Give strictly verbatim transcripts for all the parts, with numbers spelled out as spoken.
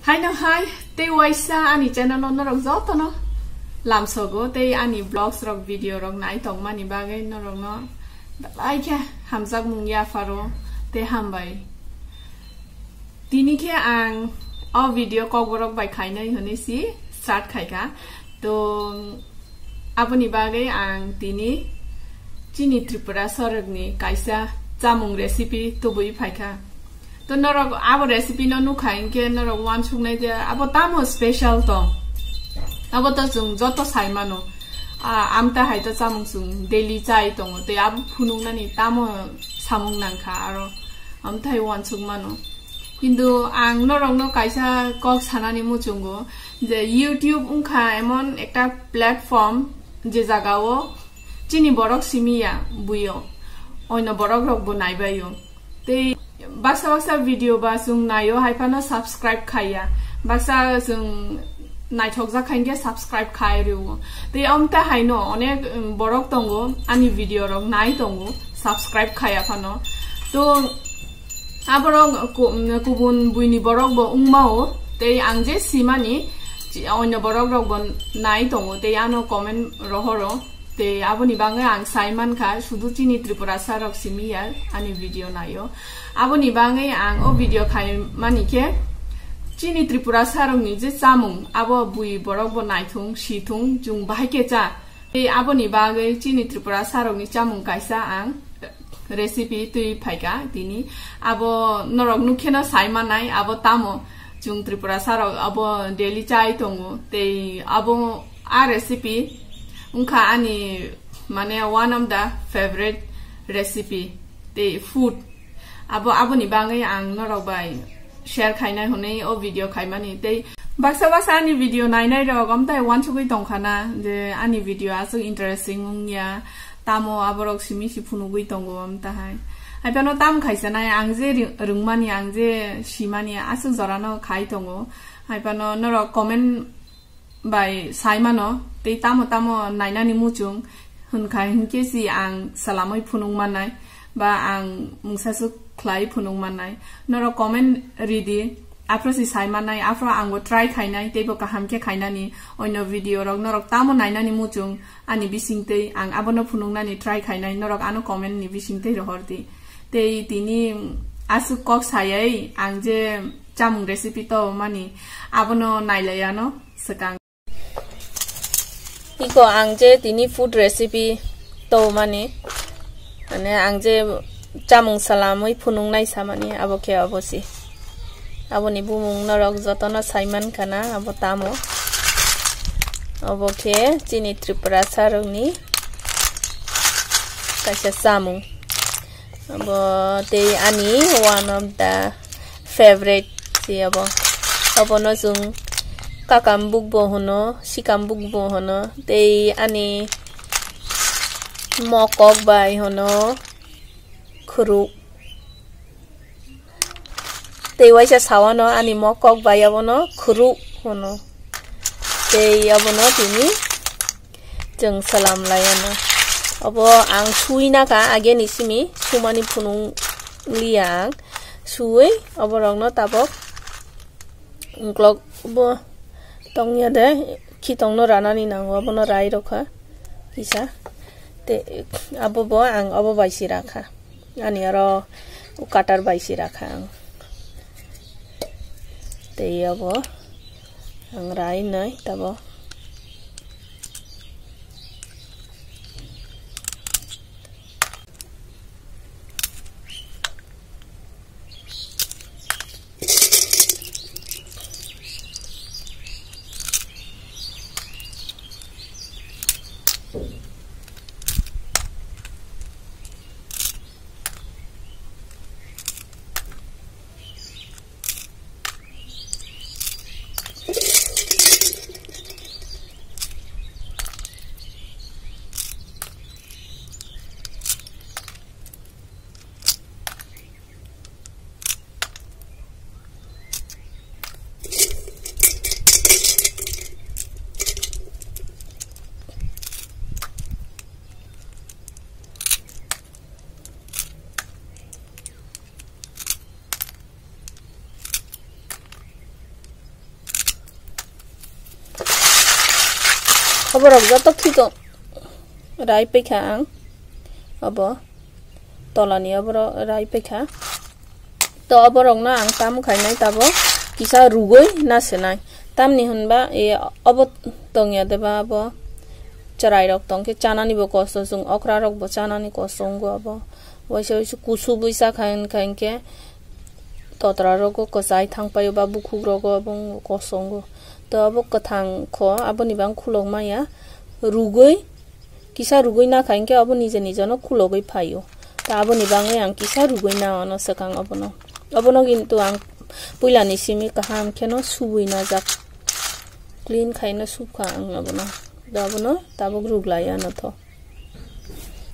Haino hai, tei waisa ani channel o norok jotono lamsogo, tei ani vlogs rok, video rok nai tongmani bagwi norokno belai khe hamjakmung yapharo tei hambai. Tini khe ang o video kokborok bai khainai hwnwi si start khaikha. To, aboni bagwi ang tini chini Tripura sorokni kaisa chamung recipe tubui phaikha. To norok abo recipe no nukha hinkhe norok uansuknai je abo tamo special tong. Abo to chwng joto sai mano. A, amta hai to chamung chwng daily chai tongo. Tei abo phunuknani tamo samung nangkha aro amthai uansuk mano. Kintu ang norokno kaisa kok sanani muchungo je YouTube wngkha emon ekta platform je jagao chini borok simi ya buio, oino borok rokbo naibaio. Tei baksa baksa video ba chwng naio, hai phano subscribe khaiya. Baksa chwng naithokjak khainke subscribe khai rwo. Tei amta haino onek, um, borok tongo, ani video rok nai tongo, subscribe khaiya phano. To aborok ku-, um, kubun buini borok bo wngmao. Tei ang je simani, chi-, oino borok rok bo nai tongo. Tei ano comment rohoro. Tei aboni bagwi ang sai mankha, sudu chini Tripurasa rok simi ya ani video naio. Aboni bagwi ang o video khai mani khe, chini Tripurasa rokni je chamung, abo bui borok bo naithung, sithung, chwng bahai khe cha. Tei aboni bagwi chini Tripurasa rokni chamung kaisa ang recipe twi phaikha tini. Abo norok nukheno sai manai, abo tamo chwng Tripurasa rok abo daily chai tongo. Tei abo a recipe wngkha ani, mane, one of the favorite recipe tei food. Abo, aboni bagwi ang norok bai share khainai hwnwi o video khaimani. Tei baksa baksa ani video nainai rok amtai uansugwi tongkhana je ani video aswk interesting wngya, tamo aborok simi si phunugwi tongo amtahai. Hai phano tam khaisanai ang je ri-, rwngmani, ang je simani aswk jorano khai tongo. Hai phano norok comment bai sai mano, tei tamo tamo nainani muchung hwnkha hinkhe si ang salamwi phunuk mannai, ba ang mungsa swk khlai phunuk mannai. Norok comment ridi, aphro si sai mannai, aphro angbo try khainai, teibo kaham khe khainani. Oino video rok norok tamo nainani muchung ani bisingtwi ang abono phunuknani try khainai, norok ano comment ni bisingtwi rohordi. Tei tini aswk kok sayai ang je chamung recipe to mani abono nailaiano swkang. Iko ang je tini food recipe to mani, mane ang je chamung salamwi phunuknai samani abo khe obo si. Aboni bumung norok jotono sai mankha na abo tamo. Obo khe chini Tripurasa rokni kaisa chamung. Abo tei ani one of the favorite se abo. Abono chwng kakambuk bo hwno, sikambuk bo hwno. Tei ani mokok bai hwno khuruk. Tei waisa sawano ani mokok bai abono khuruk hwno. Tei abono tini chwng salam laiano. Obo ang sui naka ageni simi sumani phunung liya ang. Sui oborokno tabok uklok bo tongya de, khitongno ranani nango, abono rai rokha kisa. Te abo bo ang obo bai si rakha. Ani oro cutter bai si rakha ang. Tei abo ang rai nai tabo. Oborok joto khito rai paikha ang. Obo tolani oborok rai paikha. To oborokno ang tamo khainai tabo kisa rugwi na swnai. Tamni hwnba e obo tongya deba abo chwrairok tongkhe chanani bo kosto, chwng okra rok bo chanani kosto wngo abo. Waisa waisa kusu bui chakha hinkha hinkhe totra rogo kwchai thangpaio ba bukhuk rogo abo wngo kosto wngo. To abo kwthang kho aboni bang khulok maya rugwi Kisa rugwi nakha hinkhe abo nije nijono khulogwi phaio. Ta aboni bagwi ang kisa rugwi na ono swkang obono. Obono kintu ang puilani simi kaham kheno subwi najak. Clean khaino subkha ang abono. Da abono tabuk ruglai ano tho.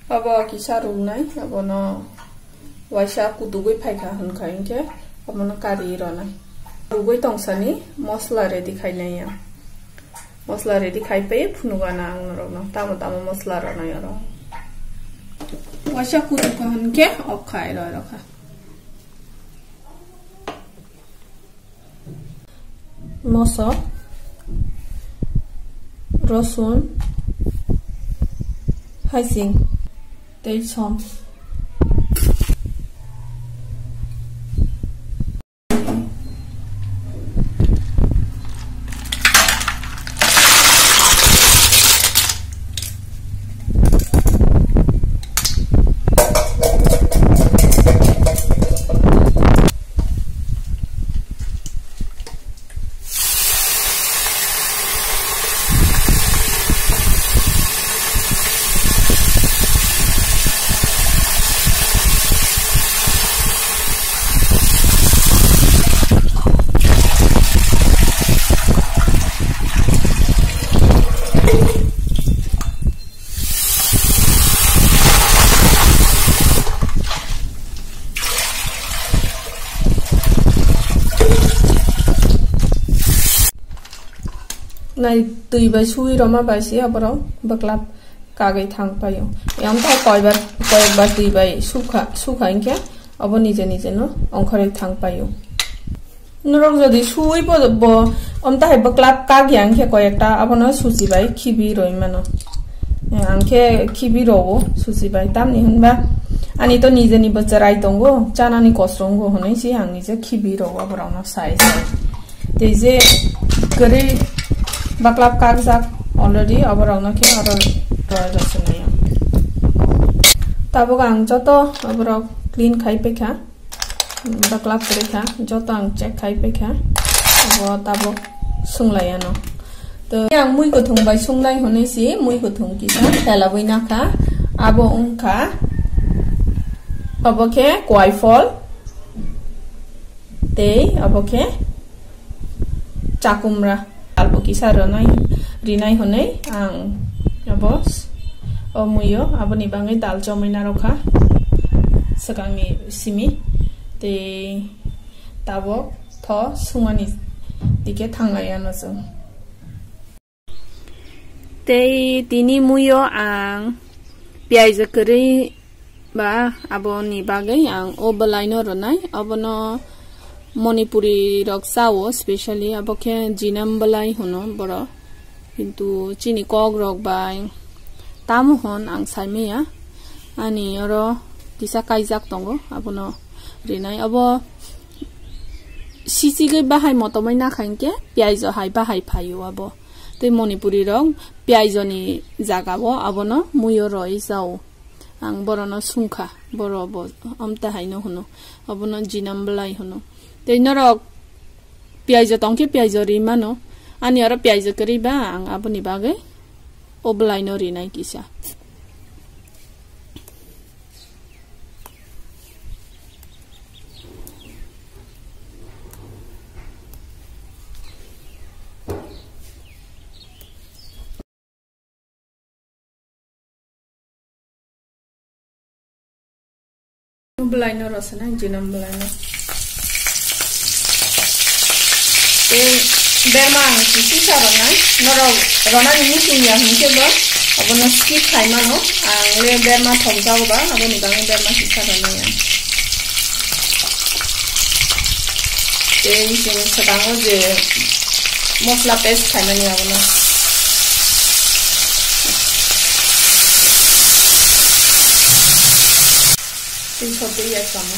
Abo kisa rugnai abono waisa kutugwi phaikha hwnkha hinkhe obono kari rwnai. Rugwi tongsani mosla ready khainai ang. Mosla ready khai pai phunuk ana ang norokno. Tamo tamo mosla rwnai oro. Waisa kutuk kha hwn khe off khai rw rw kha. Mosok, rosun, haising, tei som. Nai twi bai sui roma bai se aborok bwklap kagwi thang paio. Yamtha koibar, koyekbar twi bai sukha, sukha hinkhe abo nije nije no ongkhorwi thang paio. Norok jodi suwi bo, bo omtahai bwklap kagya hinkhe koyekta abono suchi bai khibi roi mano. Eh, ang khe khibi rogo suchi bai, tamni hwnba ani to nijeni bo chwrai tongo, chanani kosrongo hwnwi se ang nije khibi rogo aborokno sai sai. Tei je kwrwi bwklap kakjak already, aborokno khe oro roi rw swnai ang. Tabuk ang joto aborok clean khai paikha. Bwklap kwrwi kha, joto ang check khai paikha. Abo tabuk sunglai ano. To ang mui kuthung bai sungnai hwnwi si mui kuthung kisa thelabwi nakha. Abo wngkha, abo khe kwai phol, tei abo khe chakumra. Albo kisa rwnai, rinai hwnwi ang abo s-, o muio aboni bagwi dal chomwi narwkha swkangni simi. Tei tabuk tho sungani dike thanglai ano chwng. Tei tini muio ang piyaj kwrwi ba aboni bagwi ang o bwlaino rwnai. Obono Manipuri rok chao, specially abo khe jinam bwlai hwno borok. Kintu chini kok rok bai tamo hwn ang saimaya. Ani oro kisa kaijak tongo, abono rinai. Abo sichigwi bahai motomwi nakha hinkhe piyaj hai bahai phaio abo. Tei Manipuri rok piyaj ni jaga o abono muio roi chao. Ang borokno sungkha, borok bo amta haino hwno, obono jinam bwlai hwno. Tei norok piyaj tongkhe piyaj ri mano, ani oro piyaj kwrwi ba ang aboni bagwi o bwlaino rinai kisa. Bwlaino rw swnai, jinam bwlaino. Tei berma ang kisi sa rwnai, norok rwnani muchung ya hinkhe bo abono skip khai mano. Ang le berma thok jago ba, aboni bagwi berma kisa rwnai ang. Tei chwng swkango je mosla paste khaimani abono. Twi khobwi ya chamo.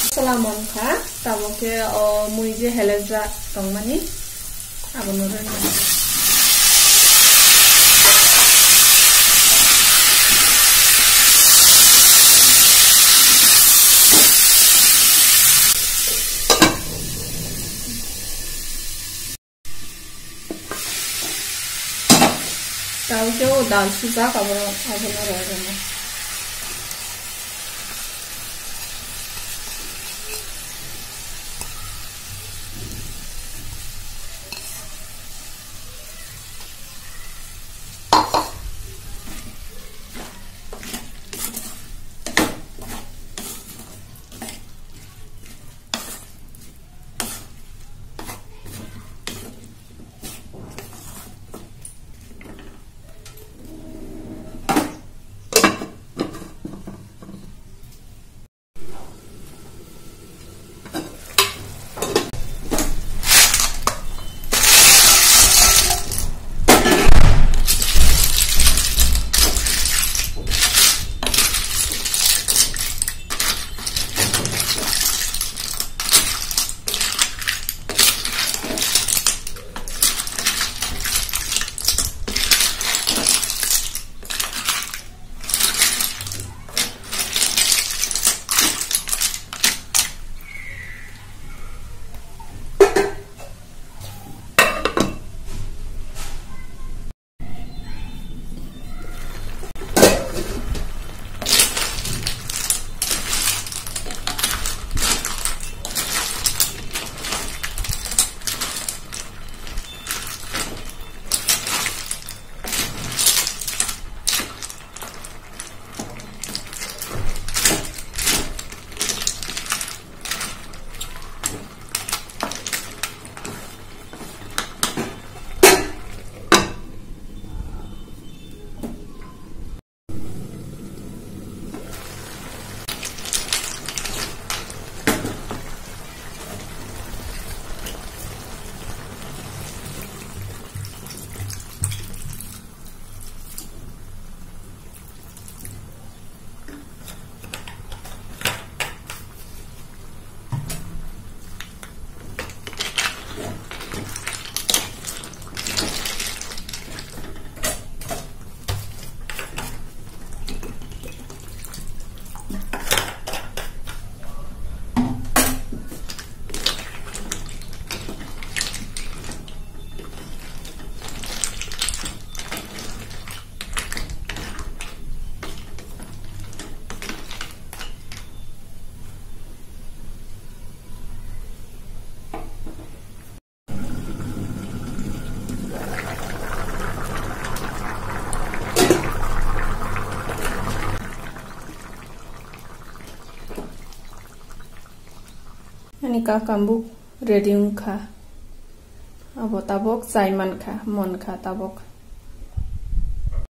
Masala mon kha, tabuk khe o mui je helejak tongmani, abono rwna. Tabuk khe o dal sujak, abono, abono rw rwna. Ani kakambuk ready wngkha. Abo tabok chai mankha, monkha tabok.